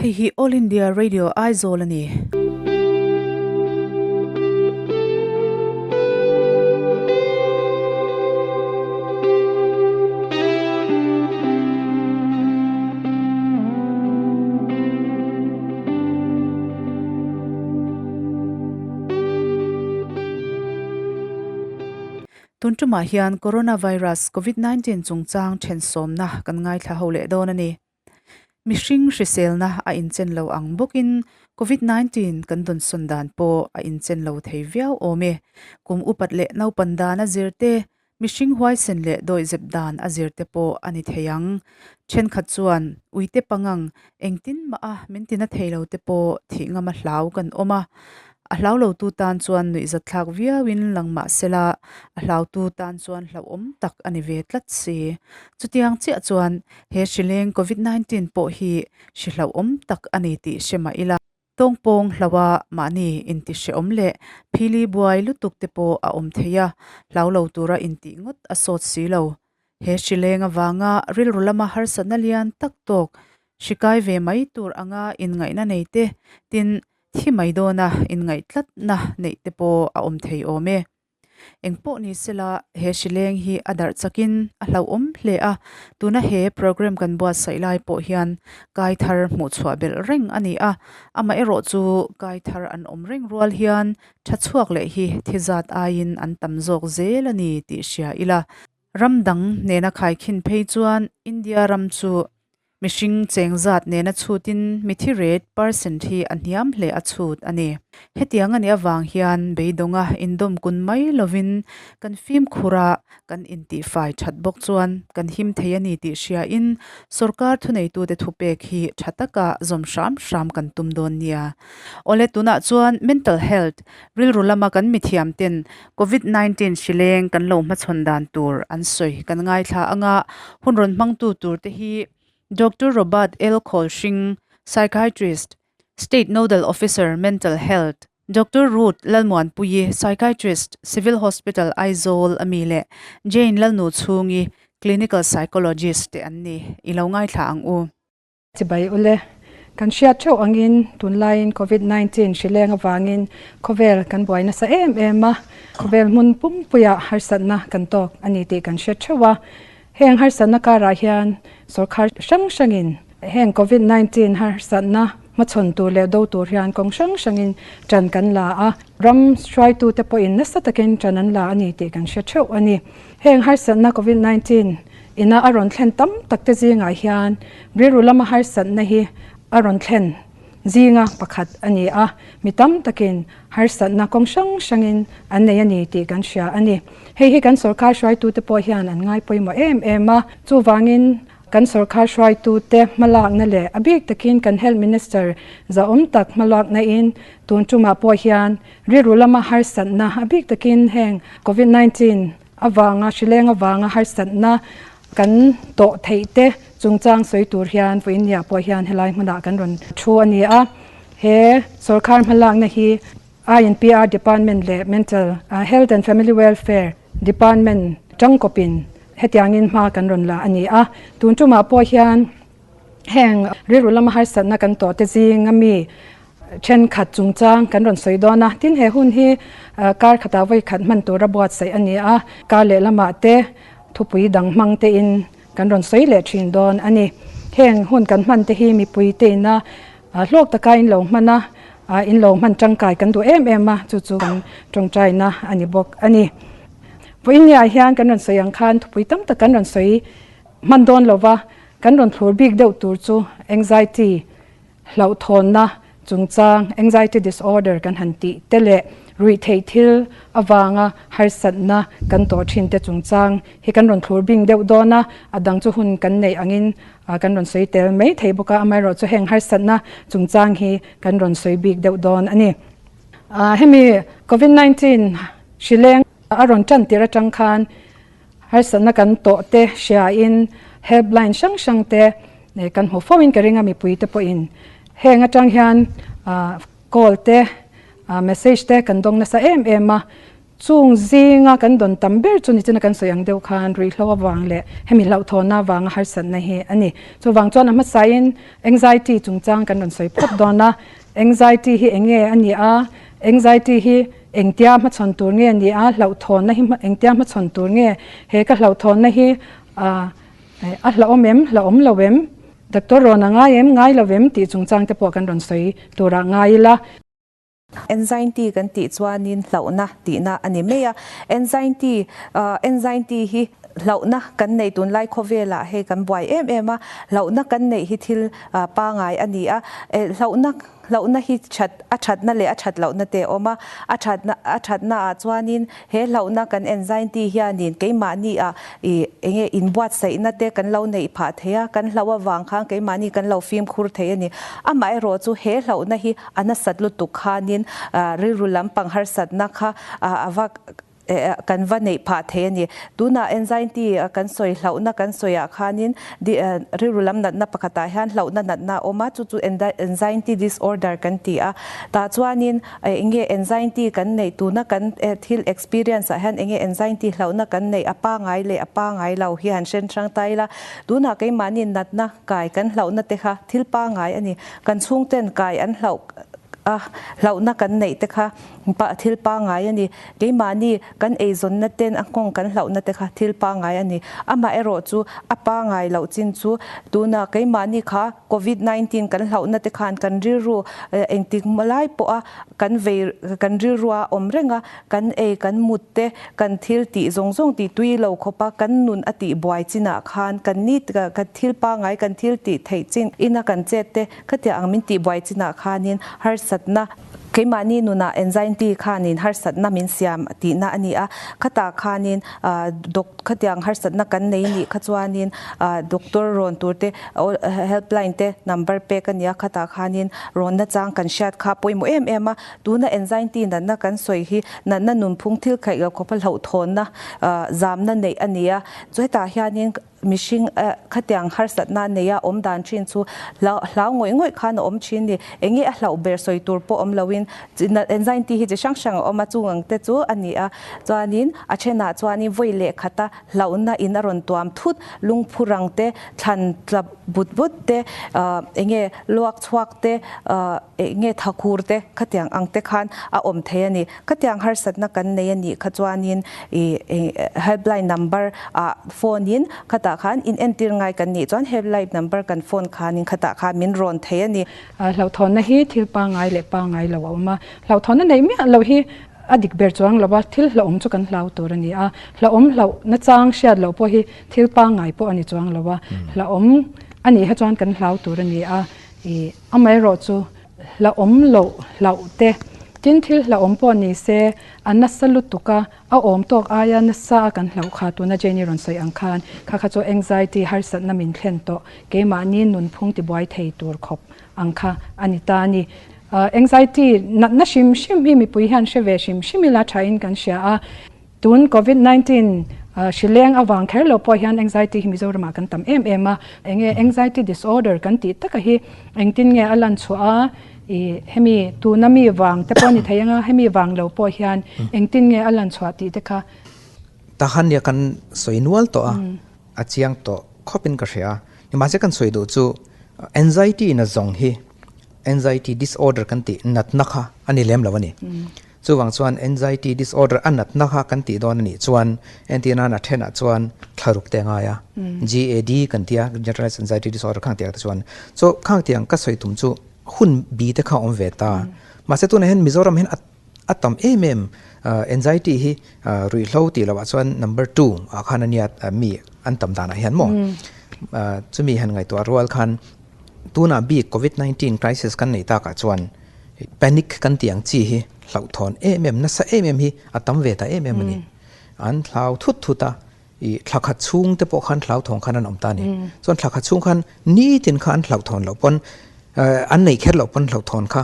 Hei hi All India Radio Aizawl a ni. Tun tumah hian Coronavirus, Covid 19 chungchang thensawmna kan ngaithla ho leh dawn a ni. Mihring hriselna a inchen lo ang bawkin Covid 19 kan dawnsawn dan pawh a inchen lo thei viau awm e. Kum upat leh naupan dan a zir te, mihring huaisen leh dawihzep dan a zir te pawh a ni thei ang. Thenkhat chuan uite pangang engtin mah a min tina thei lo te pawh thih ngam a hlau kan awm a. A hlau lotu tan chuan nuihzatthlak viauin lang mah sela, a hlautu tan chuan hlauhawm tak a ni ve tlat si. Chutiang chiah chuan he hrileng Covid 19 pawh hi hri hlauhawm tak a ni tih hre mah ila, tawngpawng hlauha mahni intihrehawm leh phili buai lutuk te pawh a awm thei a, hlau lo tura intih ngawt a sawt si lo. He hrileng avanga rilru lama harsatna lian tak tawk hri kai ve mai tur anga inngaihna nei te, tin thi mai dawna inngaih tlatna neih te pawh a awm thei awm e. Eng pawh ni sela he hrileng hi a darh chakin a hlauhawm hle a, tuna he programme kan buatsaih lai pawh hian kai thar hmuh chhuah belh reng a ni a, amaherawh chu kai thar an awm reng rual hian tha chhuak leh hi thi zat aiin an tam zawk zel a ni tih hria ila. Ram dang nena khaikhin phei chuan India ram chu Mihring cheng zat nena chhutin mithi rate percent hi a hniam hle a chhut a ni. Hetiang a nih avang hian beidawnga indawm kun mai lovin kan fimkhur a, kan intihfai that bawk chuan kan him thei a ni tih hriain sorkar thuneitute thupek hi tha taka zawm hram hram kan tum dawn nia. Awle tunah chuan mental health rilru lama kan mithiam ten Covid 19 hrileng kan lo hmachhawn dan tur an sawi kan ngaithla anga hun rawn hmangtu tur te hi Doctor Robert L Khawlhring, Psychiatrist, State Nodal Officer, Mental Health, Doctor Ruth Lalmuanpuii, Psychiatrist, Civil Hospital, Aizawl ami leh Jane Lalnuchhungi, Clinical Psychologist te an ni. I lo ngaithla ang u. Chibai ule, kan hriat theuh angin tunlaiin Covid 19 hrileng avangin khawvel kan buai nasa em em a, khawvel hmun pumpuiah harsatna kan tawk a ni tih kan hre theuh a. Heng harsatna karah hian sawrkhar hrang hrangin heng Covid 19 harsatna hmachhawn tur leh do tur hian kawng hrang hrangin ṭan kan la a, ram hruaitute pawhin nasa takin ṭan an la a ni tih kan hre theuh a ni. Heng harsatna Covid 19 Ina a rawn thlen tam tak te zingah hian rilru lama harsatna hi a rawn thlen zinga pakhat a ni a, mi tam takin harsatna kawng hrang hrangin an nei a ni tih kan hria a ni. Hei hi kan sawrkar hruaitute pawh hian an ngai pawimawh em em a, chuvangin kan sawrkar hruaitute hmalakna leh a bik takin kan Health Minister zahawm tak hmalakna in tun tumah pawh hian rilru lama harsatna a bik takin heng Covid 19 avanga hrileng avanga harsatna kan tawh theih te chungchang sawi tur hian vawiin nia pawh hian helai hmunah kan rawn thu a ni a. He sawrkhar hmalakna hi INPR Department leh Mental Health and Family Welfare Department tangkawpin hetiangin hma kan rawn la a ni a. Tun tumah pawh hian Heng rilru lama harsatna kan tawh te zinga mi thenkhat chungchang kan rawn sawi dawn a, tin he hun hi kar khatah vawi khat hman tura buatsaih a ni a, kar lehlamah te thupui dang hmang tein kan rawn sawi leh thin dawn a ni. Heng hun kan hman te hi mipui te ina hlawk taka in lo hman a, in lo hman tangkai kan duh em em a, chu chu kan tawngtaina a ni bawk a ni. Vawiin niah hian kan rawn sawi ang khan thupui tam tak kan rawn sawi hman dawn lova, Kan rawn thlur bik deuh tur chu anxiety, hlauhthawnna chungchang, anxiety disorder kan han tih te leh ruihtheih thil avanga harsatna kan tawh thin te chungchang hi kan rawn thlur bing deuh dawn a, a dang chu hun kan neih angin kan rawn sawi tel mai thei bawk a, amaherawhchu chu heng harsatna chungchang hi kan rawn sawi bik deuh dawn a ni. Hemi Covid 19 hrileng a rawn tan tir atang khan Harsatna kan tawh te hriain helpline hrang hrang te kan hmu fo in ka ring a mipui te pawhin heng atang hian call te message te kan dawng nasa em em a. Chung zinga kan dawn tam ber chu nichina kan sawi ang deuh khan ruihhlo avang leh hemi hlauhthawnna avanga harsatna hi a ni. Chuvang chuan a hmasain anxiety chungchang kan rawn sawi phawt dawn a. Anxiety hi eng nge a ni a? Anxiety hi engtia hmachhawn tur nge a ni a? Hlauhthawnna hi engtia hmachhawn tur nge? He ka hlauhthawnna hi a hlauhawm em? Hlauhawm lo em? Doctor rawn a ngai em? Ngai lo em? Tih chungchang te pawh kan rawn sawi turah ngai ila. Anxiety kan tih chuanin hlauhna tihna a ni mai a. Anxiety, anxiety hi hlauhna kan nei tunlai khawvelah hei kan buai em em a, hlauhna kan neih hi thil pangai a ni a. Hlauhna, hlauhna hi that, a thatna leh a that lohna te a awm a, a thatna, a thatna ah chuanin he hlauhna kan anxiety hianin keimahni ah ih enge inbuatsaihna te kan lo neih phah thei a, kan hlauh avang khan keimahni kan lo fimkhur thei a ni. Amaherawh chu he hlauhna hi A nasat lutuk khanin rilru lampang harsatna kha a va kan va neih phah thei a ni. Tunah anxiety kan sawi hlauhna kan sawiah khanin rilru lam natna pakhatah hian hlauhna natna a awm a, chu chu anxiety disorder kan ti a. Tah chuanin eng nge anxiety kan neih tuna kan thil experience ah hian eng nge anxiety hlauhna kan neih a pangai leh a pangai lo hi han hren hrang ta ila. Tunah keimahni natna kai kan hlauhna te kha thil pangai a ni. Kan chhungten kai an hlauh a, hlauhna kan neih te kha thil pangai a ni. Keimahni kan eizawnna ten a nghawng kan hlauhna te kha thil pangai a ni. Amaherawh chu a pangai loh chin chu tuna keimahni kha Covid 19 kan hlauhna te khan kan rilru engtik lai pawha kan vei kan rilrua awm reng a, kan ei kan mut te, kan thil tih zawng zawng tih tui lo khawpa kan nun a tih buai chinah khan kan ni kan thil pangai kan thil tih theih chin ina kan chet te khatiang ang min tih buai chinah khanin harsatna keimahni nunah anxiety khanin harsatna min siam tihna a ni a, khatah khanin doc khatiang harsatna kan nei nih kha chuanin doctor rawn tur te helpline te number pek a ni a, khatah khanin rawnna chang kan hriat kha pawimawh em em a. Tuna anxiety natna kan sawi hi natna nunphung thil khaih lo khawpa hlauhthawnna zamna neih a ni a. Chu hetah hianin mihring khatiang harsatna neia awm dan thin chu hlau ngawih ngawih khan a awm thin ni. Eng nge a hlauh ber sawi tur pawh awm loin anxiety hi chi hrang hrang a awm a, chung ang te chu a ni a. Chuanin a thenah chuanin vawi leh khata hlauhna in a rawn tuam thut, lungphu rang te, thlan tla but but te, eng nge luak chhuak te, Eng nge thakhur te khatiang ang te khan a awm thei a ni. Khatiang harsatna kan nei a nih kha chuanin ih helpline number ah phone in khatah khan in entir ngai kan nih chuan helpline number kan phone khanin khatah khan min rawn thei a ni. Hlauhthawnna hi thil pangai leh pangai lo a awm a, hlauhthawnna neih miah lo hi a dik ber chuang lo a, thil hlauhawm chu kan hlau tur a ni a, hlauhawm hlauh nachang hriat loh pawh hi thil pangai pawh a ni chuang lo a, hlauhawm a nih kha chuan kan hlau tur a ni a. I amaherawhchu hlauhawm loh hlauh te, tin thil hlauhawm pawh ni se a nasa lutuk a, a awm tawk aia nasa a kan hlauh kha tuna Jane-i rawn sawi ang khan kha kha chu anxiety harsatna min thlen tawh keimahni nunphung tibuai thei tur khawp ang kha a ni ta a ni. Anxiety natna hrim hrim hi mipui hian hre ve hrim hrim ila thain kan hria a. Tun Covid 19 hrileng avang kher lo pawh hian anxiety hi Mizoramah kan tam em em a, enge anxiety disorder kan tih taka hi engtin nge a lan chhuah a, ih hemi tuna mi vang te pawh a ni thei anga hemi vang lo pawh hian engtin nge a lan chhuah tih te kha. Tahan nia kan sawi nual tawh a, a chiang tawh khawpin ka hria a, nimahse kan sawi duh chu anxiety na zawng hi anxiety disorder kan tih natna kha a ni lem lo a ni. Chuvang chuan anxiety disorder a natna kha kan tih dawn a nih chuan entir nan a thenah chuan thlaruk te a ngai a, GAD kan ti a, generalized anxiety disorder khang tiang te chuan. So khang tiang ka sawi tum chu hun bi te kha a awm ve ta. Mahse tunah hian Mizoram hian a tam em em anxiety hi ruihhlo tih loh ah chuan number two ah khan a nia mi an tam danah hian maw. Chumi han ngaihtuah rual khan Tunah bik Covid 19 crisis kan neih takah chuan panic kan tih ang chi hi hlauhthawn em em, nasa em em hi a tam ve ta em em a ni. An hlau thut thut a, ih thla khat chhung te pawh khan hlauthawng khan an awm ta a ni. Chuan thla khat chhung khan nitin kha an hlauhthawn loh pawn an neih kher loh pawn hlauhthawn kha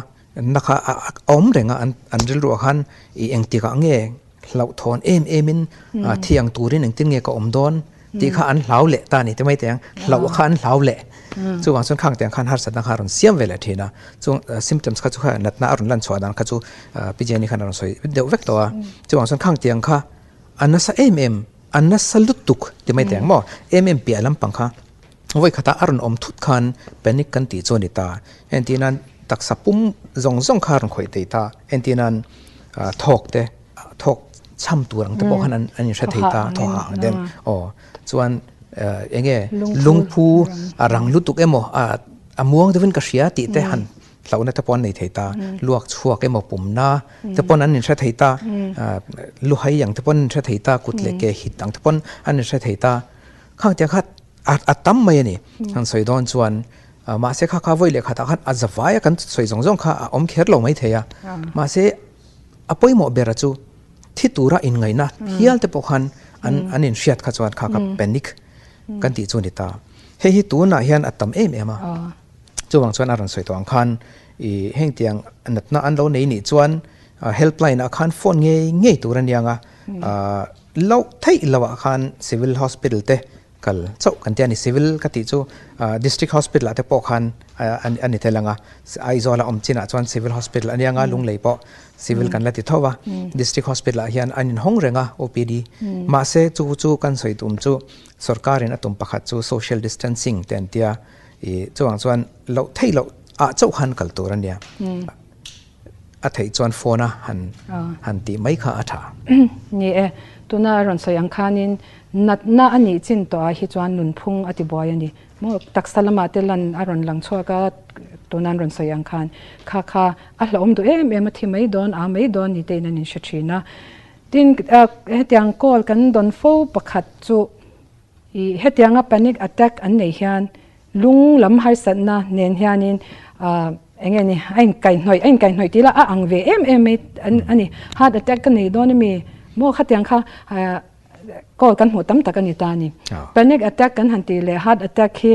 na kha a awm reng a, an rilruah khan ih engtikah nge hlauhthawn em em in thi ang turin engtin nge ka awm dawn tih kha an hlau leh ta a ni ti mai teh ang, hlauh kha an hlau leh. Chuvang chuan khang tiang khan harsatna kha a rawn siam ve leh thin a, chung symptoms kha chu kha natna a rawn lan chhuah dan kha chu Pi Jenny khan a rawn sawi deuh vek tawh a. Chuvang chuan khang tiang kha a nasa em em, a nasa lutuk ti mai teh ang maw, em em piah lampang kha vawi khatah a rawn awm thut khan panic kan tih chu a ni ta. Entir nan taksa pum zawng zawng kha a rawn khawih thei ta, entir nan thawk te, thawk chham tur ang te pawh khan an inhre thei ta, thaw hah ang ten aw chuan eng nge lungphu a rang lutuk emaw a muang deuhin ka hria tih te han hlauhna te pawh an nei thei ta, luak chhuak emaw pumna te pawn an inhre thei ta, luhai ang te pawn an inhre thei ta, kut leh ke hit ang te pawn an inhre thei ta, khang tiang kha a tam mai a ni. Han sawi dawn chuan mahse kha kha vawi leh khatah khan a zavai a kan sawi zawng zawng kha a awm kher lo mai thei a, mahse a pawimawh bera chu thi tura inngaihna hial te pawh khan an an inhriat kha chuan kha kha panic kan tih chu a ni ta. Hei hi tunah hian a tam em em a, chuvang chuan a rawn sawi tawh ang khan ih heng tiang natna an lo nei nih chuan helpline ah khan phone ngei ngei tur a niang a, loh theih loh ah khan civil hospital te kal chauh kan tia ni civil ka tih chu district hospital ah te pawh khan a ni tel ang a Aizawl a awm chinah chuan civil hospital a nia nga Lunglei pawh civil kan la ti tho a district hospital ah hian an inhawng reng a OPD mahse chu chu kan sawi tum chu sorkar in a tum pakhat chu social distancing te an tia ih chuvang chuan loh theih loh ah chauh khan kal tur a nia a theih chuan phone a han han tih mai kha a tha. Ni e, tuna a rawn sawi ang khanin natna a nih chin tawh ah hi chuan nunphung a ti buai a ni. Maw taksa lamah te lan a rawn lang chhuak a, tuna an rawn sawi ang khan kha kha a hlauhawm duh em em a, thi mai dawn, a mai dawn ni tein an inhre thin a. Tin, hetiang call kan dawn fo pakhat chu ih hetianga panic attack an nei hian Lung lam harsatna nen hianin eng nge ni a inkaihhnawih a inkaihhnawih tih lah a ang ve em em mai a ni. Heart attack ka nei dawn ami maw khatiang kha call kan hmuh tam tak a ni ta a ni. Panic attack kan han tih leh heart attack hi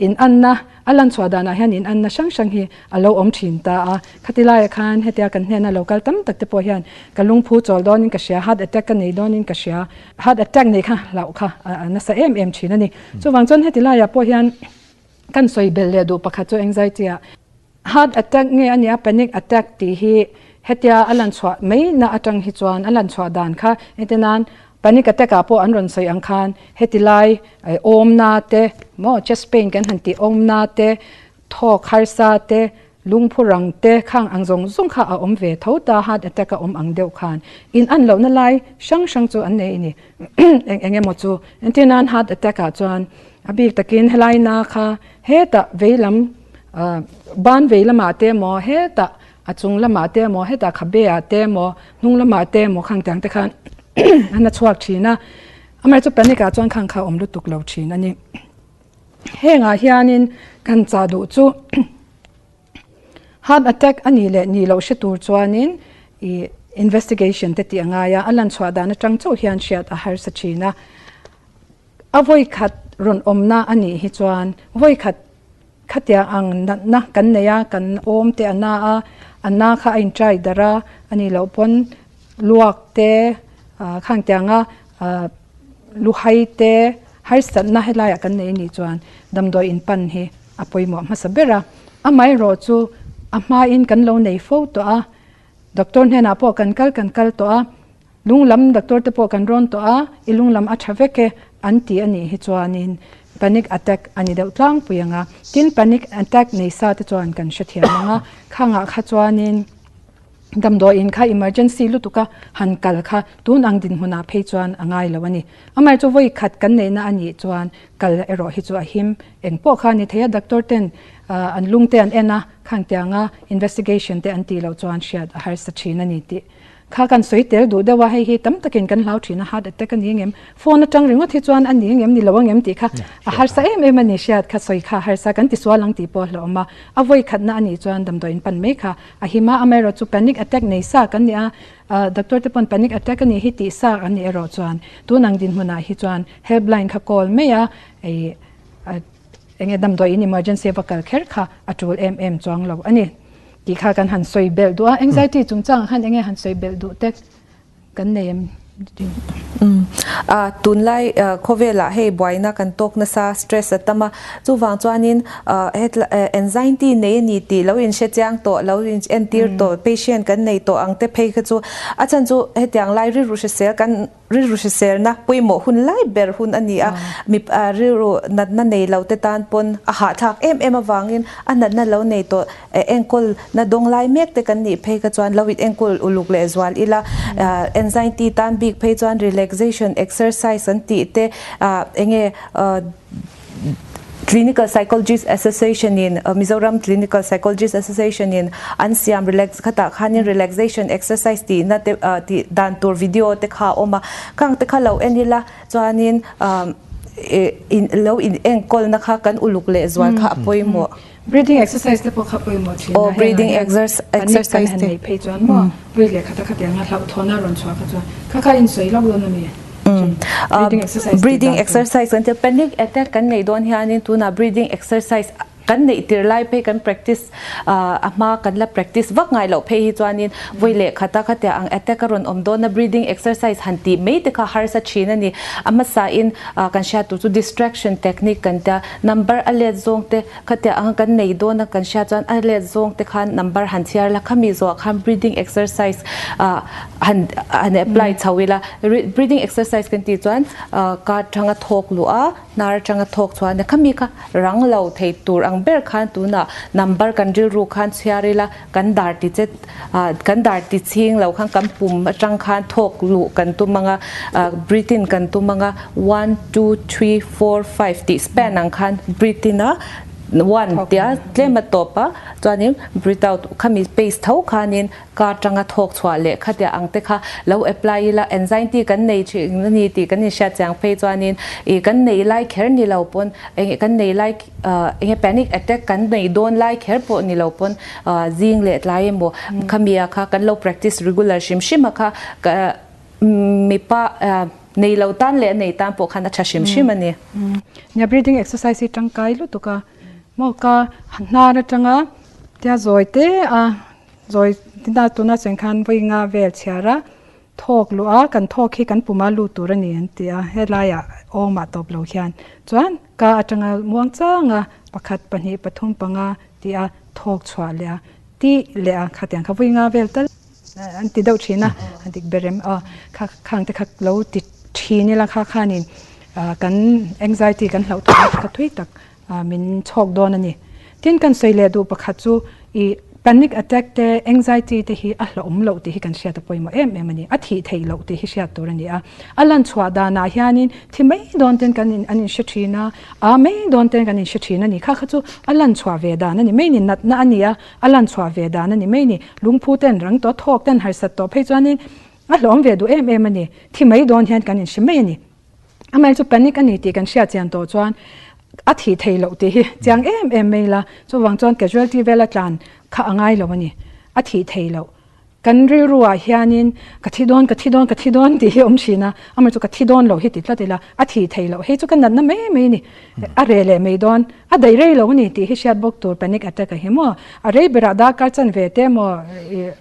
inanna a lan chhuah danah hian inanna hrang hrang hi a lo awm thin ta a. Khati laiah khan hetia kan hnena lo kal tam tak te pawh hian ka lungphu chawl dawnin ka hria, heart attack ka nei dawnin ka hria, heart attack nei kha hlauh kha a nasa em em thin a ni. Chuvang chuan heti laiah pawh hian kan sawi belh leh duh pakhat chu anxiety ah heart attack nge a nia panic attack tih hi hetia a lan chhuah mai na atang hi chuan a lan chhuah dan kha engtin nan panic attack ah pawh an rawn sawi ang khan heti lai awmna te maw chest pain kan han tih awmna te thawk harsa te Lungphu rang te khang ang zawng zawng kha a awm ve tho ta, heart attack a awm ang deuh khan in an lohna lai hrang hrang chu an nei a ni. Eng eng emaw chu entir nan heart attack ah chuan a bik takin helai na kha hetah vei lam ban vei lamah te emaw hetah a chung lamah te emaw hetah khabe ah te emaw hnung lamah te emaw khang tiang te khan an a chhuak thin a, amaherawhchu panic ah chuan khang kha a awm lutuk lo thin a ni. Hengah hianin kan chah duh chu heart attack a nih leh nih loh hre tur chuanin ih investigation te tih a ngai a, a lan chhuah dan atang chauh hian hriat a harsa thin a. A vawi khat rawn awmna a nih hi chuan vawi khat khatiang ang natna kan nei a, kan awm te a na a, a na kha a in try darh a, a nih loh pawn luak te khang tianga luhai te Harsatna helaiah kan nei anih chuan damdawi in pan hi a pawimawh hmasa ber a, amaherawh chu a hmain kan lo nei fo tawh a, doctor hnenah pawh kan kal kan kal tawh a, lunglam doctor te pawh kan rawn tawh a, i lunglam a tha vek e an ti anih hi chuanin panic attack a ni deuh tlangpui ang a, tin panic attack nei sa te chuan kan hrethiam ang a, khangah kha chuanin. Damdawiin kha emergency lutuk a han kal kha tun ang dinhmunah phei chuan a ngai lo a ni. Amah chu vawi khat kan neihna a nih chuan kal erawh hi chu a him. Eng pawh kha a ni thei a, doctor ten an lung te an en a, khang tianga investigation te an tih loh chuan hriat a harsa thin a ni tih kha kan sawi tel duh deuh a, hei hi tam takin kan hlau thin a, heart attack a ni ngem, phone atang ringawt hi chuan a ni ngem ni lo angem tih kha a harsa em em a ni hriat kha sawi kha harsa kan tisual ang tih pawh a hlauhawm a, a vawi khatna a nih chuan damdawiin pan mai kha A him a, amaherawh chu panic attack nei sa kan ni a, doctor te pawn panic attack a nih hi tih sa an nih erawh chuan tun ang dinhmunah hi chuan helpline kha call mai a, ei enge damdawiin emergency a va kal kher kha a tul em em chuang lo a ni tih kha kan han sawi belh duh a, anxiety chungchangah khan enge han sawi belh duh te kan nei em Tunlai khawvelah hei buaina kan tawk nasa, stress a tam a, chuvang chuanin anxiety nei a ni tih lo inhre chiang tawh, lo entir tawh, patient kan nei tawh ang te phei kha chu a chhan chu hetiang lai rilru hrisel kan rilru hriselna pawimawh hun lai ber hun a ni a, mi rilru natna nei lo te tan pawn a hahthlak em em avangin a natna lo nei tawh Enkawl na dawng lai mek te kan nih phei kha chuan lo in enkawl uluk leh zual ila, anxiety tan bik phei chuan relaxation exercise an tih te enge Clinical Psychologist Association in Mizoram Clinical Psychologist Association in an siam relax khatah khanin relaxation exercise tihna te tih dan tur video te kha a awm a, khang te kha lo en ila chuanin lo in enkawlna kha kan uluk leh zual kha a pawimawh. Breathing exercise te pawh kha pawimawh thin a, heng ah hian panic kan han neih phei chuan maw pui leh khata khatiang a hlauhthawn a rawn chhuah kha chuan kha kha insawi lawk dawn a mi? Breathing exercise tih Breathing exercise kan tia panic attack kan neih dawn hianin tunah breathing exercise kan neih tir lai phei kan practice a hma kan la practice vak ngai loh phei hi chuanin vawi leh khata khatia ang attack a rawn awm dawn a breathing exercise han tih mai te kha harsa thin a ni. A hmasain kan hriat tur chu distraction technique kan tia Number a let zawng te khatia ang kan nei dawn a kan hriat chuan a let zawng te khan number han chhiar la, khami zawhah khan breathing exercise ah han han apply chho ila, breathing exercise kan tih chuan ka tanga thawk luh a, hnar atanga thawk chhuah a nia, khami kha rang lo thei tur ang ber khan tunah number kan rilru khan chhiar ila, Kan dar ti che kan dar ti chhing lo khan kan pum atang khan thawk luh kan tum anga breathe in kan tum anga one two three four five tih span ang khan breathe in a one tia tlem a tawp a chuanin breathe out khami pace tho khanin ka atanga thawk chhuah leh khatia ang te kha lo apply ila anxiety kan nei thin a ni tih kan inhriat chiang phei chuanin ih kan nei lai kher ni lo pawn eng kan nei lai Enge panic attack kan nei dawn lai kher pawh ni lo pawn zing leh tlai emaw khamia kha kan lo practice regular hrim hrim a kha mipa nei lo tan leh a nei tan pawh khan a tha hrim hrim a ni. Nia breathing exercise hi tangkai lutuk a maw ka hnar atanga tia zawi te a zawi tina tuna cheng khan vawi nga vel chhiar a Thawk luh a, kan thawk hi kan puma lut tur a ni an ti a, helaiah awmah tawp lo hian chuan ka atanga muang changa pakhat, pahnih, pathum, panga tia thawk chhuah leh a, tih leh a, khatiang kha vui nga vel tal an ti deuh thin a, a dik ber em aw, kha khang te kha lo ti thin ila kha khanin kan anxiety kan hlauh tawh kha thui tak min chhawk dawn a ni. Tin, kan sawi leh duh pakhat chu i panic attack te, anxiety te hi a hlauhawm loh tih hi kan hriat a pawimawh em em a ni. A thih theih loh tih hi hriat tur a ni a. A lan chhuah danah hianin thi mai dawn ten kan in an inhre thin a, a mai dawn ten kan inhre thin a ni. Kha kha chu a lan chhuah ve dan a ni mai ni. Natna a ni a, a lan chhuah ve dan a ni mai ni. Lungphu ten rang tawh, thawk ten harsat tawh phei chuanin a hlauhawm ve duh em em a ni. Thi mai dawn hian kan inhre mai a ni. Amah chu panic a ni tih kan hriat chian tawh chuan a thih theih loh tih hi chiang em em mai ila, chuvang chuan casualty vela tlan kha a ngai lo a ni, a thih theih loh. Kan rilru ah hianin ka thi dawn, ka thi dawn, ka thi dawn tih hi a awm thin a, amah chu ka thi dawn lo hi ti tlat ila, a thih theih loh, hei chu ka natna mai mai a ni, a reh leh mai dawn, a daih rei lo a ni tih hi hriat bawk tur panic attack a hi maw, a rei berah darkar chanve te emaw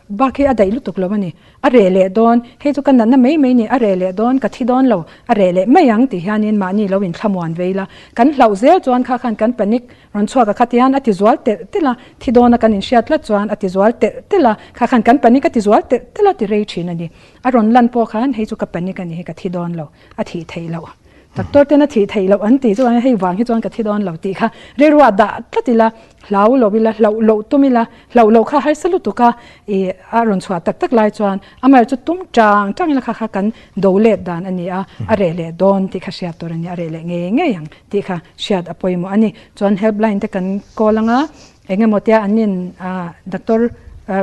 bak hi a daih lutuk lo a ni. A reh leh dawn, hei chu ka natna mai mai ni, a reh leh dawn, ka thi dawn lo, a reh leh mai ang tih hianin mahni lo inthlamuan vei la. Kan hlauh zel chuan kha khan kan panic rawn chhuak a kha tihian a ti zual telh telh a, thi dawna kan inhriat tlat chuan a ti zual telh telh a, kha khan kan panic a ti zual telh telh a ti rei thin a ni. A rawn lan pawh khan hei chu ka panic a ni hi ka thi dawn lo, a thih theih loh. Doctor ten a thih theih loh an tih chuan hei vang hi chuan ka thi dawn lo tih kha rilruah dah tlat ila, hlau lo ila, hlauh loh tum ila, hlauh loh kha harsa lutuk a ih a rawn chhuah tak tak lai chuan amaherawh chu tum tang tang ila kha kha kan do let dan a ni a, a reh leh dawn tih kha hriat tur a ni, a reh leh ngei ngei ang tih kha hriat a pawimawh a ni. Chuan helpline te kan call anga Eng emaw tia an in doctor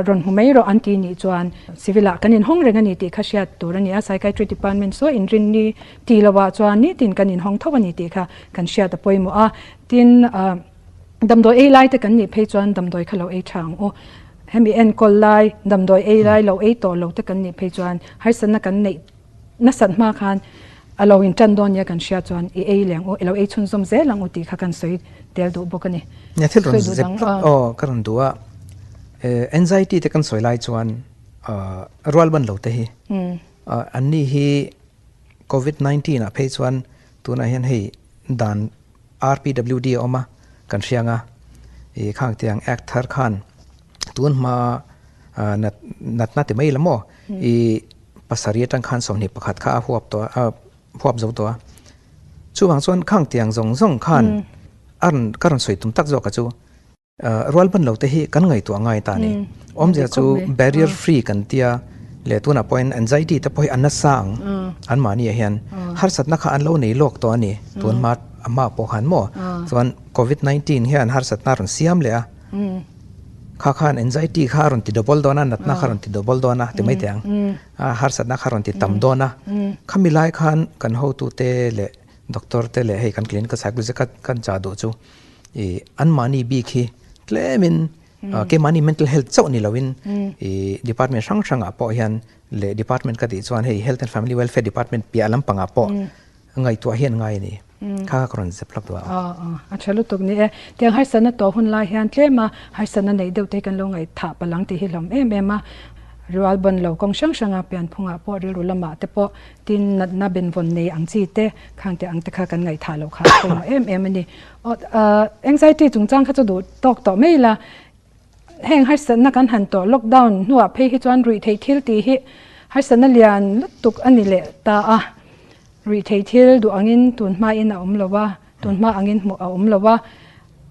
rawn hmu mai rawh an ti nih chuan civil ah kan inhawng reng a ni tih kha hriat tur a ni a, psychiatry department saw inrin ni ti lo ah chuan nitin kan inhawng tho a ni tih kha kan hriat a pawimawh a. Tin, damdawi ei lai te kan nih phei chuan damdawi kha lo ei tha ang u. Hemi enkawl lai damdawi ei lai lo ei tawh lo te kan nih phei chuan harsatna kan neih Nasat hma khan a lo in tan dawn nia kan hria chuan i ei leh ang u, i lo ei chhunzawm zel ang u tih kha kan sawi tel duh bawk a ni. Nia thil rawn zep hlak aw ka rawn duh a, anxiety te kan sawi lai chuan rual ban lo te hi Anni hi Covid 19 ah phei chuan tunah hian hei dan RPWD a awm a kan hriang a, i khang tiang act thar khan tun hma nat natna ti mai la maw i pasarih atang khan 21 kha a huap tawh a huap zo tawh a. Chuvang chuan khang tiang zawng zawng khan a rawn ka rawn sawi tum tak zawk a chu. Rual ban lo te hi kan ngaihtuah ngai ta ni. Awmzia chu barrier free kan tia leh tunah pawhin anxiety te pawh hi a nasa ang an mahni ah hian harsatna kha an lo nei lawk tawh a ni tun hma a hma pawh khan maw chuan covid 19 hian harsatna a rawn siam leh a kha khan anxiety kha a rawn ti double dawn a natna kha a rawn ti double dawn a ti mai teh ang a harsatna kha a rawn ti tam dawn a khami lai khan kan hotute leh doctor te leh hei kan clinical psychologist kan chah duh chu. I anmahni bik hi tlemin keimahni mental health chauh ni loin i department hrang hrangah pawh hian leh department ka tih chuan hei health and family welfare department piah lampangah pawh ngaihtuah hian ngai a ni. Kha kha ka rawn zep hlak duh a. A tha lutuk ni e. Tiang harsatna tawh hun lai hian tlema harsatna neih deuh te hi kan lo ngaihthah palh ang tih hi hlawm em em a. Rual ban lo kawng hrang hranga pianphungah pawh rilru lamah te pawh tin natna benvawn nei ang chi te khang te ang te kha kan ngaihthah loh kha a pawimawh em em a ni. Anxiety chungchang kha chu duh tawk tawh mai ila, heng harsatna kan han tawh lockdown hnuah phei hi chuan ruih theih thil tih hi harsatna lian lutuk a ni leh ta a. Ruih theih thil duh angin tun hmain a awm lo a, tun hma angin hmuh a awm lo a,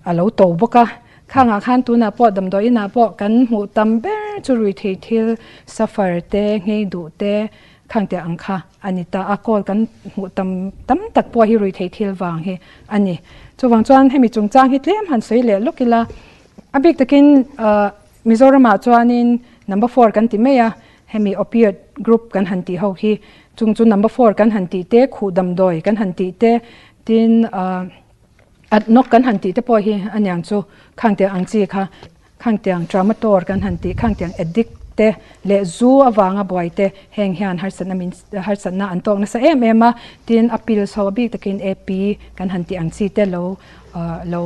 a lo to bawk a. Khangah khan tunah pawh damdawi inah pawh kan hmuh tam ber chu ruih theih thil suffer te, nghei duh te, Khang teh ang kha a ni ta a, call kan hmuh tam tam tak pawh hi ruihtheih thil vang hi a ni. Chuvang chuan hemi chungchang hi tlem han sawi leh lawk ila, a bik takin Mizoramah chuanin number four kan ti mai a, hemi opioid group kan han tih ho hi, chung chu number four kan han tih te, khuh damdawi kan han tih te, tin Atnawk kan han tih te pawh hi aniang chu khang tiang ang chi kha, khang tiang tramator kan han tih, khang tiang addict te leh zu avanga buai te heng hian harsatna min harsatna an tawk nasa em em a, tin a pills ho a bik takin AP kan han tih ang chi te lo lo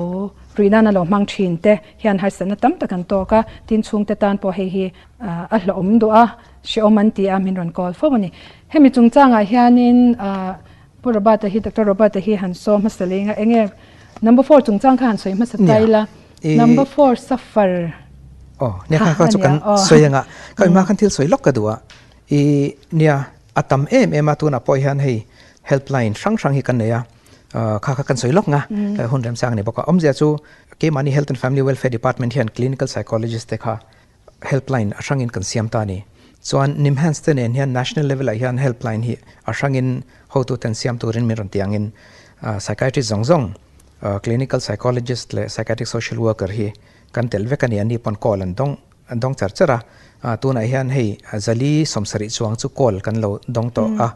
ruih nana lo hmang thin te hian harsatna tam tak an tawk a, tin chhungte tan pawh hei hi a hlawhawm duh a, hrehawm an ti a min rawn call fo a ni. Hemi chungchangah hianin Pu Robert-a hi, Doctor Robert-a hi han saw hmasa leng a, enge number four chungchang kha han sawi hmasa ta ila, number four suffer Oh, nia kha kha chu kan sawi anga, kha ima khan thil sawi lawk ka duh a, i nia a tam em em a tunah pawh hian hei helpline hrang hrang hi kan nei a, kha kha kan sawi lawk nga, hun remchang a ni bawk a, awmzia chu keimahni Health and Family Welfare Department hian clinical psychologist te kha Helpline a hrangin kan siam ta a ni. Chuan NIMHANS te nen hian national level ah hian helpline hi a hrangin hotu ten siam turin min rawn ti angin psychiatrist zawng zawng, clinical psychologist leh psychiatric social worker hi kan tel vek a ni. Anni pawn call an dawng an dawng char char a. Tunah hian hei zali 70 chuang chu call kan lo dawng tawh a,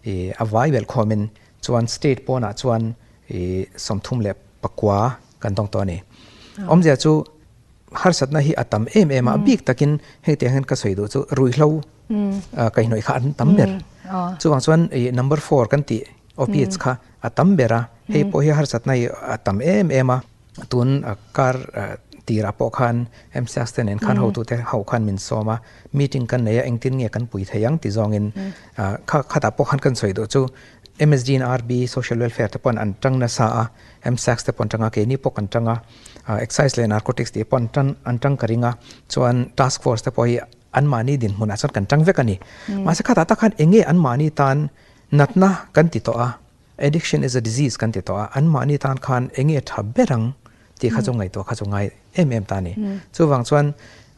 ih a vai belh khawmin chuan state pawnah chuan ih 39 kan dawng tawh a ni. Awmzia chu Harsatna hi a tam em em a, bik takin hei tiang hian ka sawi duh chu ruihhlo kaihhnawih kha an tam ber. Chuvang chuan i number four kan tih opiates kha a tam ber a, hei pawh hi harsatna hi a tam em em a. Tun kar tirah pawh khan MCS te nen khan hotute ho khan min sawm a, meeting kan nei a, engtin nge kan pui thei ang ti zawngin kha khatah pawh khan kan sawi duh chu MSD in RB social welfare te pawh an tang nasa a, MSACS te pawh an tang a, keini pawh kan tang a. Excise leh Narcotics tih pawh an tan an tang ka ring a, chuan Task Force te pawh hi anmahni dinhmunah chuan kan tang vek a ni. Mahse khatah tak khan eng nge anmahni tan natna kan ti tawh a, addiction is a disease kan ti tawh a, anmahni tan khan eng nge tha ber ang tih kha chu ngaihtuah kha chu ngai em em ta a ni. Chuvang chuan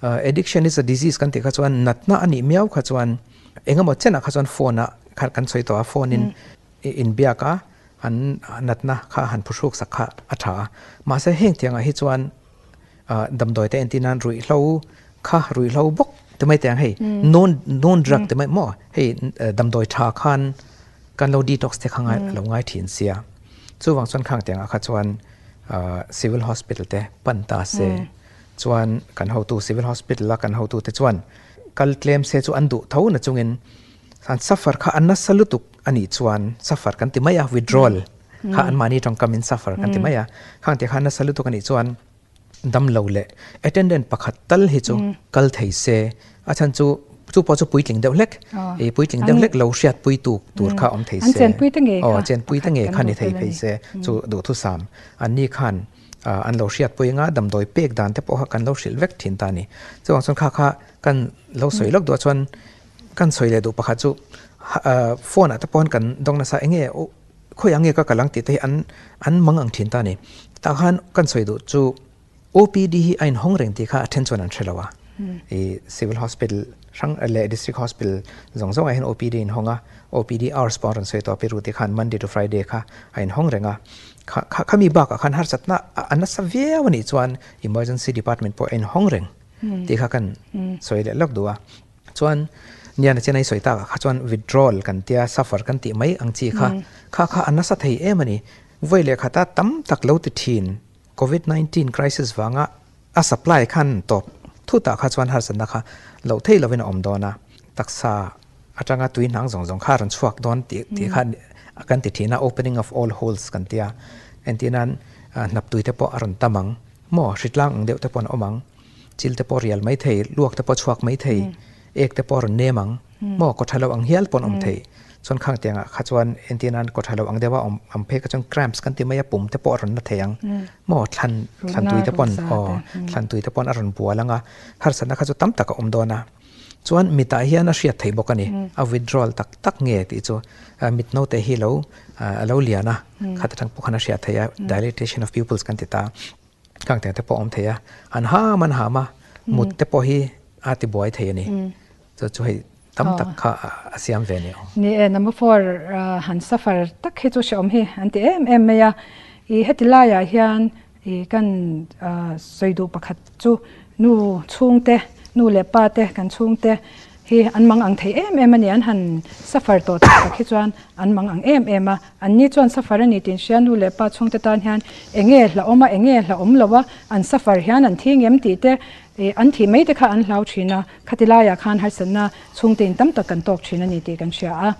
addiction is a disease kan tih kha chuan natna a nih miau kha chuan eng emaw chenah kha chuan phone ah khan kan sawi tawh a, phone in inbiak a, an natna kha han phuhruk sak kha a tha a. Mahse heng tiangah hi chuan damdawi te entir nan ruihhlo kha ruihhlo bawk ti mai teh ang hei non non drug ti mai maw hei damdawi tha khan kan lo detox te kha ngai lo ngai thin sia. Chuvang chuan khang tiangah kha chuan civil hospital te pan ta se chuan kan hotu civil hospital a kan hotu te chuan kal tlem se chu an duh tho na chungin an suffer kha an nasa lutuk a nih chuan suffer kan ti mai a, withdrawal kha anmahni tawngkamin suffer kan ti mai a, khang tih kha nasa lutuk a nih chuan damlo leh attendant pakhat tal hi chu kal thei se, a chhan chu Chu pawh chu puitling deuh hlek, i puitling deuh hlek lo hriatpui tu tur kha awm thei se. An chenpui te ngei kha. Aw, chenpui te ngei kha ni thei phei se, chu duhthusam. Anni khan an lo hriatpui anga damdawi pek dan te pawh kha kan lo hrilh vek thin ta a ni. Chuvang chuan kha kha kan lo sawi lawk duh ah chuan kan sawi leh duh pakhat chu phone ah te pawh kan dawng nasa eng nge khawiah nge ka kal ang tih te hi an an mang ang thin ta a ni. Tah khan kan sawi duh chu OPD hi a inhawng reng tih kha a then chuan an hre lo a. I Civil Hospital hrang leh District Hospital zawng zawngah hian OPD a inhawng a, OPD hours pawh an rawn sawi tawh a, Pi Ruti khan Monday to Friday kha a inhawng reng a. Kha kha khami bakah khan harsatna a nasa viau a nih chuan Emergency Department pawh a inhawng reng tih kha kan sawi leh lawk duh a. Chuan Niana Chennai sawi takah kha chuan withdrawal kan tia suffer kan tih mai ang chi kha kha kha a nasa thei em a ni. Vawi leh khata tam tak lo ti thin Covid 19 crisis vanga a supply khan tawp thutah kha chuan harsatna kha loh theih lovin a awm dawn a, taksa atanga tui hnang zawng zawng kha a rawn chhuak dawn tih tih kha kan ti thin a, opening of all holes kan tia, entir nan hnap tui te pawh a rawn tam ang maw, hritlang ang deuh te pawh an awm ang, chil te pawh rial mai thei, luak te pawh chhuak mai thei, ek te pawh a rawn nem ang. Maw kaw tha lo ang hial pawn awm thei. Chuan khang tiangah kha chuan entir nan kaw tha lo ang deuha awm ang phei kha chuan cramps kan ti mai a pum te pawh a rawn na thei ang. Maw thlan thlan tui te pawn aw thlan tui te pawn a rawn bual ang a, harsatna kha chu tam tak a awm dawn a. Chuan mitah hian a hriat theih bawk a ni, a withdrawal tak tak nge tih chu mit naute hi lo a lo lian a, khata tang pawh khan a hriat theih a, dilatation of pupils kan ti ta. Khang tiang te pawh a awm thei a, an ham an ham a, mut te pawh hi a ti buai thei a ni. Chu chu hei tam tak kha a siam ve ni ang. Ni e, number four han suffer tak hi chu hrehawm hi an ti em em mai a. I heti laiah hian i kan sawi duh pakhat chu nu chhungte, nu leh pa te kan chhungte hi an mang ang thei em em a ni. An han suffer tawh tak tak hi chuan an mang ang em em a. An ni chuan suffer a ni tih hria nu leh pa chhungte tan hian enge hlauhawm a, enge hlauhawm lo a, an suffer hian an thi ngem tih te Ih, an thih mai te kha an hlau thin a, khati laiah khan harsatna chhungte in tam tak kan tawk thin a ni tih kan hria a.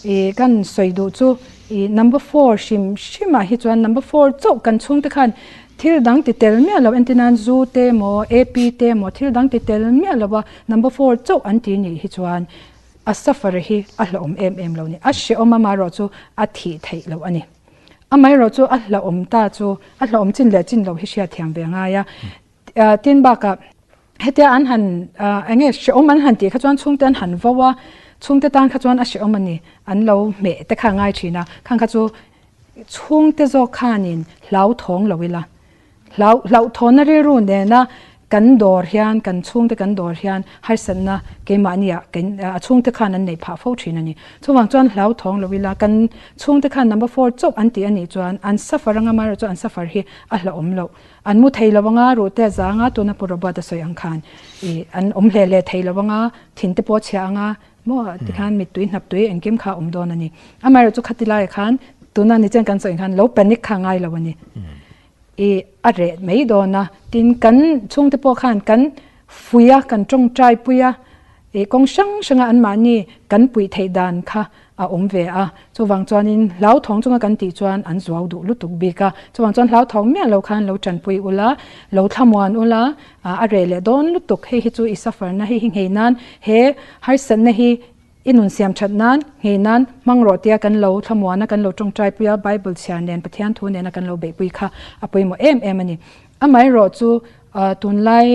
Ih, kan sawi duh chu ih number four hrim hrimah hi chuan number four chauh kan chhungte khan thil dang ti tel miah lo entir nan zu te emaw AP te emaw thil dang ti tel miah lo a number four chauh an ti nih hi chuan a suffer hi a hlauhawm em em lo ni. A hrehawm amaherawh chu a thih theih loh a ni. Amaherawh chu a hlauhawm ta chu a hlauhawm chin leh chin loh hi hriatthiam ve a ngai a. Tin bakah hetia an han eng nge hrehawm an han tih kha chuan chhungte an han vo a, chhungte tan kha chuan a hrehawm a ni, an lo hmeh te kha a ngai thin a, khang kha chu chhungte zawk khanin hlauthawng lo ila, hlau hlauhthawnna rilru nena kan dawr hian kan chhungte kan dawr hian harsatna keimahniah a chhungte khan an neih phah fo thin a ni. Chuvang chuan hlauthawng lo ila kan chhungte khan number four chauh an tih a nih chuan an suffer anga amaherawhchu an suffer hi a hlauhawm loh. An mu thei lo anga, ruh te a zang a, tuna Pu Robert a sawi ang khan ih an awm hle hle thei lo anga, thin te pawh a chhia anga maw tikhan mittui hnaptui engkim kha a awm dawn a ni. Amaherawhchu khati laiah khan tuna ni chen kan sawi ang khan lo panic kha a ngai lo a ni. Ih a reh mai dawn a, tin kan chhungte pawh khan kan fuih a, kan tawngtai pui a, Ih kawng hrang hranga anmahni kan puih theih dan kha a awm ve a, chuvang chuanin hlauthawng chunga kan tih chuan an zuau duh lutuk bik a, chuvang chuan hlauthawng miah lo khan lo tanpui ula, lo thlamuan ula, a reh leh dawn lutuk, hei hi chu i suffer-na hei hi nghei nan, he harsatna hi i nun siam that nan, nghei nan hmang rawh tia kan lo thlamuan a, kan lo tawngtai pui a, Bible chhiar nen Pathian thu nena kan lo beihpui kha a pawimawh em em a ni. Amaherawh chu Tunlai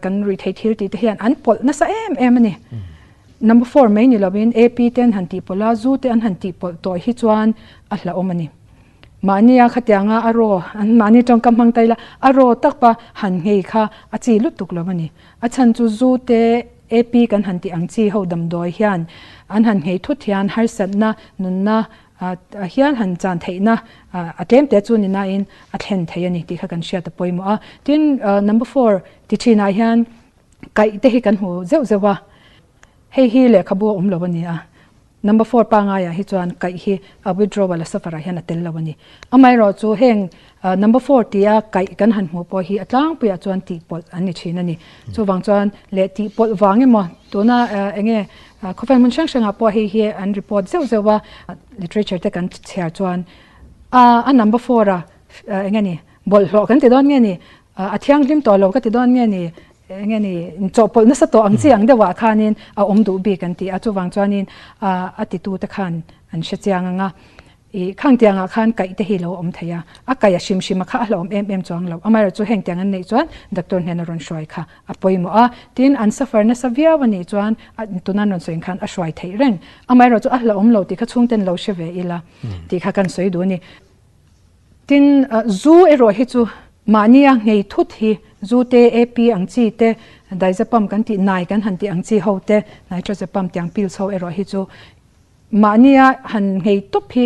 kan ruihtheih thil tih te hian an pawlh nasa em em a ni. Number four mai ni lovin AP te an han tih pawlh a, zu te an han tih pawlh tawh hi chuan a hlauhawm a ni. Mahnia khatianga a raw, an mahni tawngkam hmang ta ila, a raw tak pa han nghei kha a chi lutuk lo a ni. A chhan chu zu te AP kan han tih ang chi ho damdawi hian an han nghei thut hian harsatna, nunna A hial han chan theihna a tlem te chu ni nain a thlen thei a ni tih kha kan hriat a pawimawh a. Tin, number four ti thinah hian kaih te hi kan hmu zeuh zeuh a, hei hi lehkhabu a awm lo a ni a. Number four pangaiah hi chuan kaih hi a withdrawal a suffer ah hian a tel lo a ni. Amaherawh chu heng number four tia kaih kan han hmuh pawh hi a tlangpuiah chuan tihpawlh an ni thin a ni. Chuvang chuan leh tihpawlh vang emaw tuna eng nge Khawvel hmun hrang hrangah pawh hei hi an report zeuh zeuh a, literature te kan chhiar chuan a number four a eng nge ni bawlhhlawh kan ti dawn nge ni, a thianghlim tawh lo ka ti dawn nge ni. enge ni inchawhpawlh nasa tawh ang chi ang deuhah khanin a awm duh bik an ti a, chuvang chuanin a titute khan an hre chiang ang a, ih khang tiangah khan kaih te hi lo awm thei a, a kaih a hrim hrim a kha a hlauhawm em em chuang lo, amaherawh chu heng tiang an neih chuan doctor hnena rawn hruai kha a pawimawh a, tin an suffer nasa viau a nih chuan tuna an rawn sawi ang khan a hruai theih reng, amaherawh chu a hlauhawm lo tih kha chhungten lo hre ve ila tih kha kan sawi duh a ni. Tin, zu erawh hi chu mahnia nghei thut hi zu te, AP ang chi te, diazepam kan tih nai kan han tih ang chi ho te, nitrazepam tiang pills ho erawh hi chu mahnia han nghei tawp hi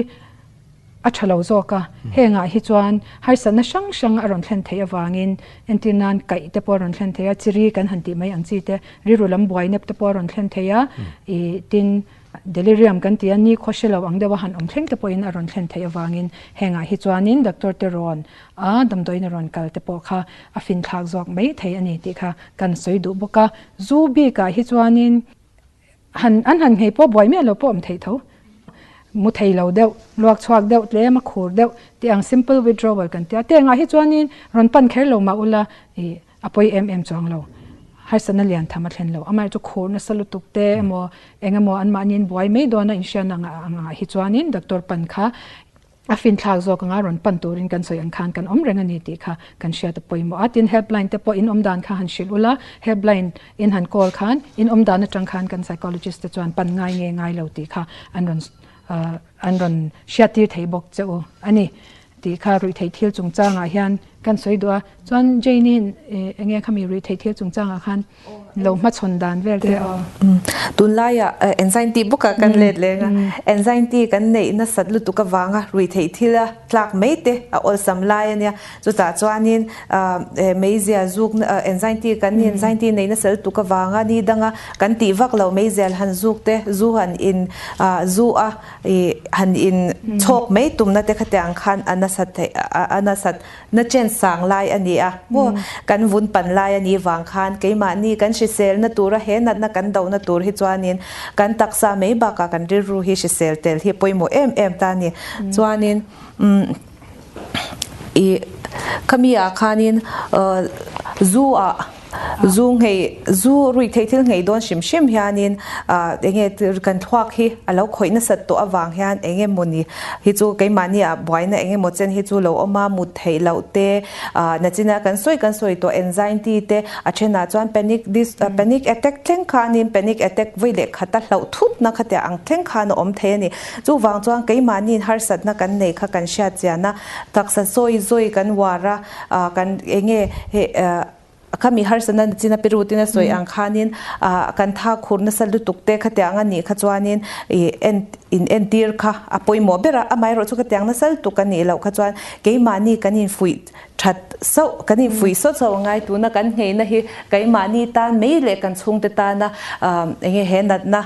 a tha lo zawk a. Hengah hi chuan harsatna hrang hrang a rawn thlen theih avangin entir nan kaih te pawh a rawn thlen thei a, chiri kan han tih mai ang chi te, rilru lam buai nep te pawh a rawn thlen thei a, ih tin, Delirium kan ti a, ni khaw hre lo ang deuha han awm thleng te pawhin a rawn thlen theih avangin hengah hi chuanin doctor te rawn a, damdawiin a rawn kal te pawh kha a finthlak zawk mai thei a ni tih kha kan sawi duh bawk a. Zu bikah hi chuanin han an han nghei pawh buai miah lo pawh awm theih tho. Mu thei lo deuh, luak chhuak deuh, tlem a khur deuh tih ang simple withdrawal kan ti a. Tengah hi chuanin rawn pan kher lo mah ula ih A pawi em em chuang lo. Harsatna lian tham a thlen lo. Amaherawhchu khur nasa lutuk te emaw eng emaw anmahniin buai mai dawn a inhriatna angah hi chuanin doctor pan kha a finthlak zawk anga rawn pan turin kan sawi ang khan kan awm reng a ni tih kha kan hriat a pawimawh a. Tin, helpline te pawh in awm dan kha han hrilh ula, helpline in han call khan in awm dan atang khan kan psychologist te chuan pan ngai nge ngai lo tih kha an rawn an rawn hriattir thei bawk che u a ni. Tih kha ruihtheih thil chungchangah hian kan sawi duh a, chuan Jane-i enge khami ruihtheih thil chungchangah khan lo hmachhawn dan vel te aw. Tunlaiah anxiety bawkah kan let leng a, anxiety kan neih nasat lutuk avanga ruihtheih thil a tlak mai te a awlsam lai a nia, chutah chuanin meizia zuk anxiety kan anxiety neih nasa lutuk avanga ni danga kan tih vak loh meizial han zuk te zu han in zu a I han in chhawk mai tumna te khatiang khan a nasat theih a nasat na chen sang lai a ni a maw kan vun pan lai a nih vang khan keimahni kan hriselna tura he natna kan dohna tur hi chuanin kan taksa mai bakah kan rilru hi hrisel tel hi pawimawh em em ta a ni chuanin i khami ah khanin zu ah Zu nghei, zu ruihtheih thil nghei dawn hrim hrim hianin enge kan thluak hi a lo khawih nasat tawh avang hian enge mawni hi chu keimahni ah buaina enge maw chen hi chu lo awm a, mut theih loh te, nachina kan sawi kan sawi tawh anxiety te, a thenah chuan panic dis panic attack thleng khanin panic attack vawi leh khata hlauh thutna khatia ang thleng khan a awm thei a ni. Chuvang chuan keimahniin harsatna kan neih kha kan hriat chian a, taksa sawi zawi kan uar a, kan enge he khami harsatna nachina Peru tin a sawi ang khanin kan tha khur nasa lutuk te khatiang a nih kha chuanin ih en in entir kha a pawimawh ber a, amaherawh chu khatiang nasa lutuk a nih loh kha chuan keimahni kan infuih that sauh kan infuih sawt sauh a ngai tuna kan ngheina hi keimahni tan mai leh kan chhungte tana enge he natna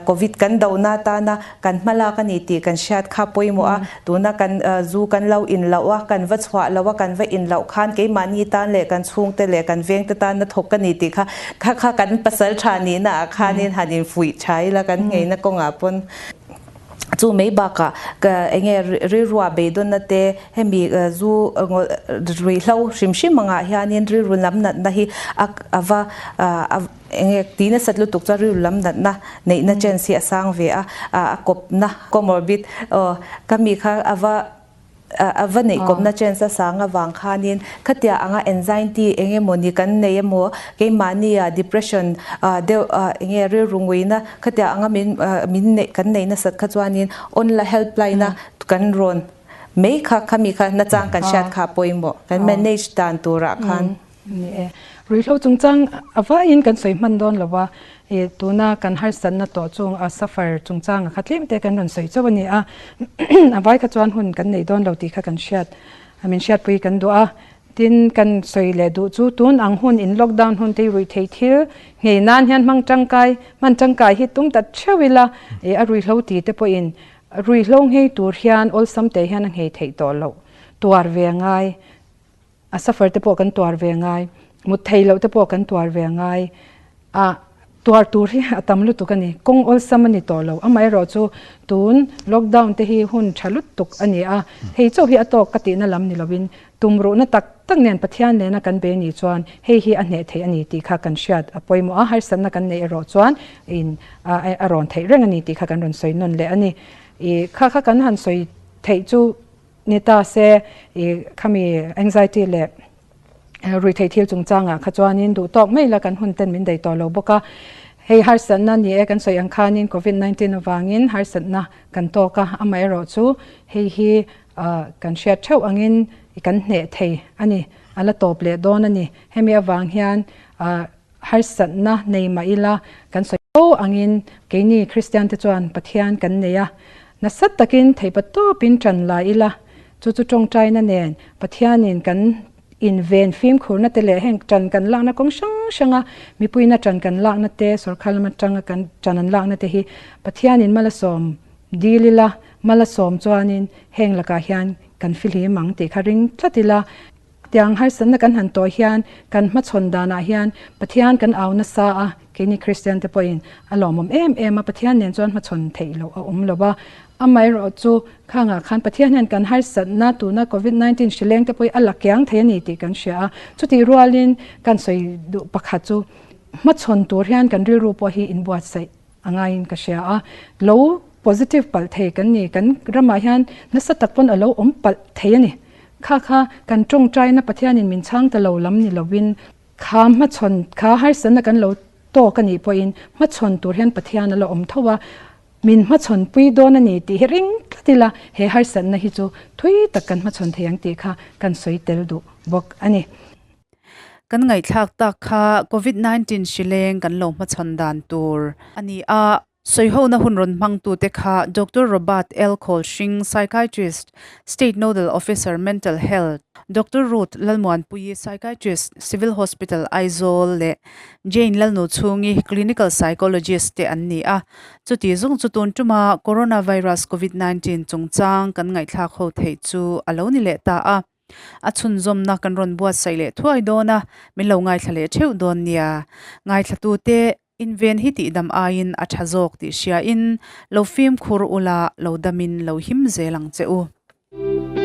Covid kan dona atana kan hma lak a ni tih kan hriat kha pawimawh a, tuna kan zu kan lo in loh a, kan va chhuah loh a, kan va in loh khan keimahni tan leh kan chhungte leh kan vengte tana thawk a ni tih kha kha kha kan pasal tha nihna ah khanin han infuih tha ila kan ngheina kawngah pawn chu mai bakah ka enge rilrua beidawnna te hemi zu ruihhlo hrim hrim angah hianin rilru lam natna hi a va a Enge ti nasat lutuk chuan rilru lam natna neihna chance hi a sang ve a, a kawpna comorbid aw ka mi kha a va a va neih kawpna chance a sang avang khanin khatia anga anxiety eng emaw ni kan nei emaw keimahni ah depression deuh enge rilru nguina khatia anga min min neih kan neih nasat kha chuanin online helpline a kan rawn mai kha khami kha nachang kan hriat kha pawimawh kan manage dan turah khan. Ni e. Ruihhlo chungchang a vaiin kan sawi hman dawn lo a, i tuna kan harsatna tawh chung a suffer chungchanga kha tlem te kan rawn sawi chauh a ni a, a vai kha chuan hun kan nei dawn lo tih kha kan hriat, min hriatpui kan duh a. Tin, kan sawi leh duh chu tun ang hun in lockdown hun te hi ruihtheih thil nghei nan hian hmang tangkai, hman tangkai hi tum ta theuh ila, i a ruihhlo ti te pawhin ruihhlo nghei tur hian awlsam te hian a nghei theih tawh loh tuar ve a ngai. A suffer te pawh kan tuar ve ngai, mut thei loh te pawh kan tuar ve ngai a, Tuar tur hi a tam lutuk a ni. Kawng awlsam a ni tawh lo. Amaherawhchu tun lockdown te hi hun tha lutuk a ni a, hei chauh hi a tawk ka tihna lam ni lovin tumruhna tak tak nen Pathian nena kan be ni chuan hei hi a hneh theih a ni tih kha kan hriat a pawimawh a, harsatna kan neih erawh chuan in a rawn theih reng a ni tih kha kan rawn sawi nawn leh a ni. I kha kha kan han sawi theih chu ni ta se i khami anxiety leh Ruihtheih thil chungchangah kha chuanin duh tawk mai la kan hun ten min daih tawh lo bawk a. Hei harsatna ni e kan sawi ang khanin Covid 19 avangin harsatna kan tawk a, amaherawh chu hei hi kan hriat theuh angin kan hneh thei a ni, a la tawp leh dawn a ni. Hemi avang hian harsatna nei mah ila kan sawi fo angin keini Kristian te chuan Pathian kan nei a, nasa takin theihpa tawpin tan la ila, Chu chu tawngtaina nen Pathianin kan inven fimkhurna te leh heng tan kan lakna kawng hrang hranga mipuina tan kan lakna te, sorkar lama tanga kan tan an lakna te hi Pathianin malasawm dil ila, malasawm chuanin heng lakah hian kan fihlim ang tih kha ring tlat ila. Tiang harsatna kan han tawh hian kan hmachhawn danah hian Pathian kan au nasa a, keini Kristian te pawhin a lawmawm em em a, Pathian nen chuan hmachhawn theih loh a awm lo a. Amaherawh chu khangah khan Pathian hian kan harsatna tuna Covid 19 hrileng te pawh hi a la kiang thei a ni tih kan hria a, chutih rualin kan sawi duh pakhat chu hmachhawn tur hian kan rilru pawh hi inbuatsaih a ngaiin ka hria a, lo positive palh thei kan ni, kan ramah hian nasa tak pawn a lo awm palh thei a ni. Kha kha kan tawngtaina Pathianin min chhang ta lo lam ni lovin kha hmachhawn kha harsatna kan lo tawk a nih pawhin hmachhawn tur hian Pathian a la awm tho a, min hmachhawn pui dawn a ni tih hi ring tlat ila he harsatna hi chu thui tak kan hmachhawn thei ang tih kha kan sawi tel duh bawk a ni. Kan ngaihthlak tak kha Covid 19 hrileng kan lo hmachhawn dan tur a ni a. Sawihona hun rawn hmangtute kha Doctor Robert L. Khawlhring, Psychiatrist, State Nodal Officer, Mental Health, Doctor Ruth Lalmuanpuii, Psychiatrist, Civil Hospital, Aizawl leh Jane Lalnuchhungi, Clinical Psychologist te an ni a. Chuti zung chu tun tuma Coronavirus Covid 19 chungchang kan ngaihthlak ho theih chu a lo ni leh ta a. A chhunzawmna kan rawn buatsaih leh thuai dawn a, min lo ngaithla leh theuh dawn nia. Ngaithlatute Inven hi tihdam aiin a tha zawk tih hriain lo fimkhur ula lo damin lo him zel ang che u.